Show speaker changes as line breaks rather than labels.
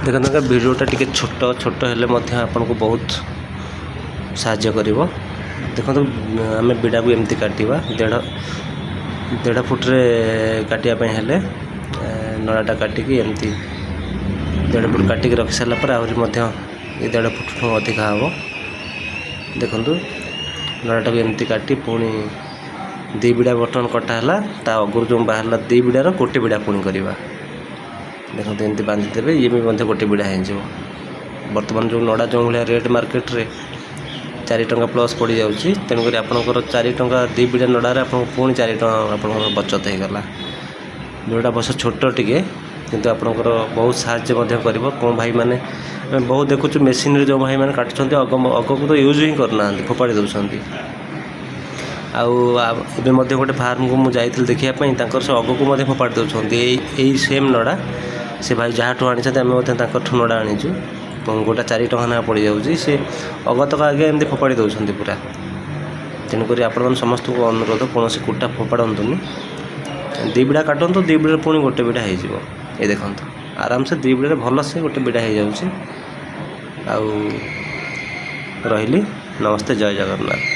ଦେଖନ୍ତୁ ଆଜ୍ଞା, ଭିଡ଼ିଓଟା ଟିକେ ଛୋଟ ଛୋଟ ହେଲେ ମଧ୍ୟ ଆପଣଙ୍କୁ ବହୁତ ସାହାଯ୍ୟ କରିବ। ଦେଖନ୍ତୁ, ଆମେ ବିଡ଼ାକୁ ଏମିତି କାଟିବା। ଦେଢ଼ ଦେଢ଼ ଫୁଟରେ କାଟିବା ପାଇଁ ହେଲେ ନଡ଼ାଟା କାଟିକି ଏମିତି ଦେଢ଼ ଫୁଟ କାଟିକି ରଖି ସାରିଲା ପରେ ଆହୁରି ମଧ୍ୟ ଏ ଦେଢ଼ ଫୁଟଠୁ ଅଧିକା ହେବ। ଦେଖନ୍ତୁ, ନଡ଼ାଟାକୁ ଏମିତି କାଟି ପୁଣି ଦୁଇ ବିଡ଼ା ବର୍ତ୍ତମାନ କଟା ହେଲା। ତା ଅଗରୁ ଯେଉଁ ବାହାରିଲା ଦୁଇ ବିଡ଼ାର ଗୋଟେ ବିଡ଼ା ପୁଣି କରିବା। ଦେଖନ୍ତୁ, ଏମିତି ବାନ୍ଧିଦେବେ, ଇଏ ବି ମଧ୍ୟ ଗୋଟେ ବିଡ଼ା ହେଇଯିବ। ବର୍ତ୍ତମାନ ଯେଉଁ ନଡ଼ା ଯେଉଁ ଭଳିଆ ରେଟ୍ ମାର୍କେଟରେ 4 ଟଙ୍କା ପ୍ଲସ୍ ପଡ଼ିଯାଉଛି, ତେଣୁକରି ଆପଣଙ୍କର 4 ଟଙ୍କା ଦୁଇ ବିଡ଼ା ନଡ଼ାରେ ଆପଣଙ୍କୁ ପୁଣି 4 ଟଙ୍କା ଆପଣଙ୍କର ବଚତ ହେଇଗଲା। ଯେଉଁଟା ଅବଶ୍ୟ ଛୋଟ ଟିକେ, କିନ୍ତୁ ଆପଣଙ୍କର ବହୁତ ସାହାଯ୍ୟ ମଧ୍ୟ କରିବ। କେଉଁ ଭାଇମାନେ, ଆମେ ବହୁତ ଦେଖୁଛୁ, ମେସିନ୍ରେ ଯେଉଁ ଭାଇମାନେ କାଟୁଛନ୍ତି, ଅଗ ଅଗକୁ ତ ୟୁଜ୍ ହିଁ କରୁନାହାନ୍ତି, ଫୋପାଡ଼ି ଦେଉଛନ୍ତି। ଆଉ ଏବେ ମଧ୍ୟ ଗୋଟେ ଫାର୍ମକୁ ମୁଁ ଯାଇଥିଲି ଦେଖିବା ପାଇଁ, ତାଙ୍କର ସେ ଅଗକୁ ମଧ୍ୟ ଫୋପାଡ଼ି ଦେଉଛନ୍ତି। ଏଇ ସେମ୍ ନଡ଼ା ସେ ଭାଇ ଯାହାଠୁ ଆଣିଛନ୍ତି, ଆମେ ମଧ୍ୟ ତାଙ୍କଠୁ ନଡ଼ା ଆଣିଛୁ। ଗୋଟା 4 ଟଙ୍କା ଲେଖା ପଡ଼ିଯାଉଛି। ସେ ଅଗତକ ଆଜ୍ଞା ଏମିତି ଫୋପାଡ଼ି ଦେଉଛନ୍ତି ପୁରା। ତେଣୁକରି ଆପଣମାନେ ସମସ୍ତଙ୍କୁ ଅନୁରୋଧ, କୌଣସି କୁଟା ଫୋପାଡ଼ନ୍ତୁନି। ଦୁଇ ବିଡ଼ା କାଟନ୍ତୁ, ଦୁଇ ବିଡ଼ାରେ ପୁଣି ଗୋଟେ ବିଡ଼ା ହେଇଯିବ। ଏ ଦେଖନ୍ତୁ, ଆରାମସେ ଦୁଇ ବିଡ଼ାରେ ଭଲସେ ଗୋଟେ ବିଡ଼ା ହେଇଯାଉଛି। ଆଉ ରହିଲି, ନମସ୍ତେ, ଜୟ ଜଗନ୍ନାଥ।